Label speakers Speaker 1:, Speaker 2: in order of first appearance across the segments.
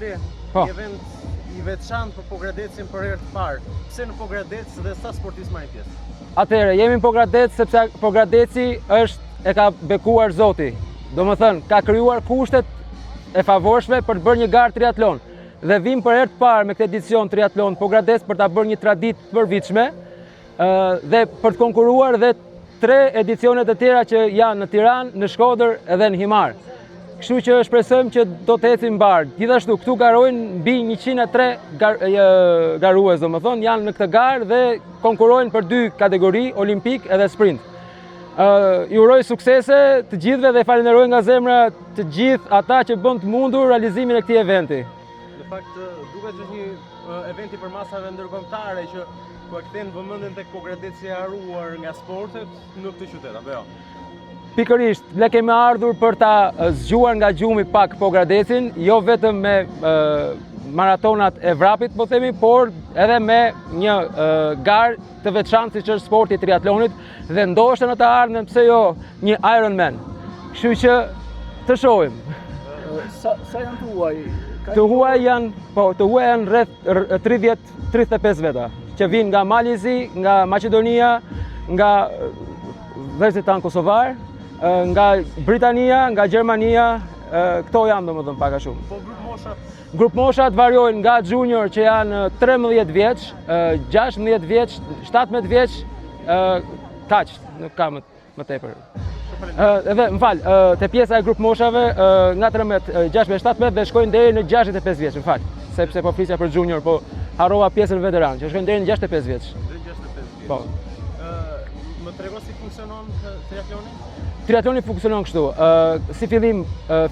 Speaker 1: Sole,
Speaker 2: Po.
Speaker 1: një event i veçantë për Pogradecin për herë të parë. Pse në Pogradec dhe sa sportistë marrin pjesë?
Speaker 2: Atëherë, jemi në Pogradec sepse Pogradeci është e ka bekuar Zoti. Domethënë, ka krijuar kushtet e favorshme për të bërë një garë triatlon. Dhe vim për herë të parë me këtë edicion triatlon Pogradec për ta bërë një traditë të përvitshme dhe për të konkuruar dhe tre edicionet e tjera që janë në Tiranë, në Shkodër edhe në Himarë. Kështu që shpresojmë që do të ecim mbarë. Gjithashtu këtu garojnë mbi 103 gar, garues, domethënë janë në këtë garë dhe konkurrojnë për dy kategori, olimpik edhe sprint. Ë i uroj suksese të gjithëve dhe falenderoj nga zemra të gjithë ata që bën të mundur realizimin e këtij eventi.
Speaker 1: Në fakt, duket që është një event i përmasave ndërkombëtare që ku e kthen vëmendjen tek Pogradeci e harruar nga sportet në këtë qytet, apo jo?
Speaker 2: Pikërisht, ne kemi ardhur për ta zgjuar nga gjumi pak Pogradecin, jo vetëm me maratonat e vrapit, po themi, por edhe me një garë të veçantë siç është sporti i triatlonit dhe ndoshta në të ardhmen pse jo një Ironman. Kështu që të shohim.
Speaker 3: Sa janë të huaj? Ka
Speaker 2: Të huaj janë, po, të huaj janë rreth 30 35 veta që vinë nga Mali i Zi, nga Maqedonia, nga vëllezërit tanë kosovar, nga Britania, nga Gjermania, këto janë domethënë pak a shumë.
Speaker 1: Po grup moshat?
Speaker 2: Grup moshat variojnë nga junior që janë 13 vjeç, 16 vjeç, 17 vjeç, kaq, nuk ka më tepër. Edhe, më fal, te pjesa e grup moshave nga 13, 16, 17 dhe shkojnë deri në 65 vjeç, më fal, sepse po flisja për junior, po harrova pjesën veteran, që shkojnë deri në 65 vjeç.
Speaker 1: Deri në 65 vjeç.
Speaker 2: Po.
Speaker 1: Më trego si funksionon triatloni?
Speaker 2: Triatloni funksionon kështu. Si fillim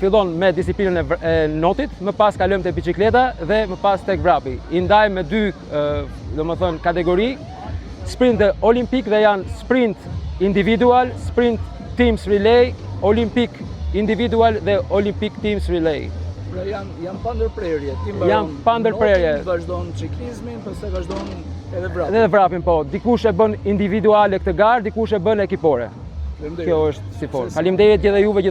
Speaker 2: fillon me disiplinën e notit, më pas kalojmë te bicikleta dhe më pas tek vrapi. I ndajmë me dy, domethënë, kategori, sprint dhe olimpik dhe janë sprint individual, sprint teams relay, olimpik individual dhe olimpik teams relay.
Speaker 3: Pra janë pa ndërprerje, ti mbaron
Speaker 2: Janë pa ndërprerje.
Speaker 3: notin, vazhdon ciklizmin, pastaj vazhdon edhe vrapin.
Speaker 2: Edhe vrapin, po. Dikush e bën individuale këtë garë, dikush e bën ekipore.
Speaker 3: Faleminderit.
Speaker 2: Kjo është si formë. Faleminderit gjithë juve gjithë.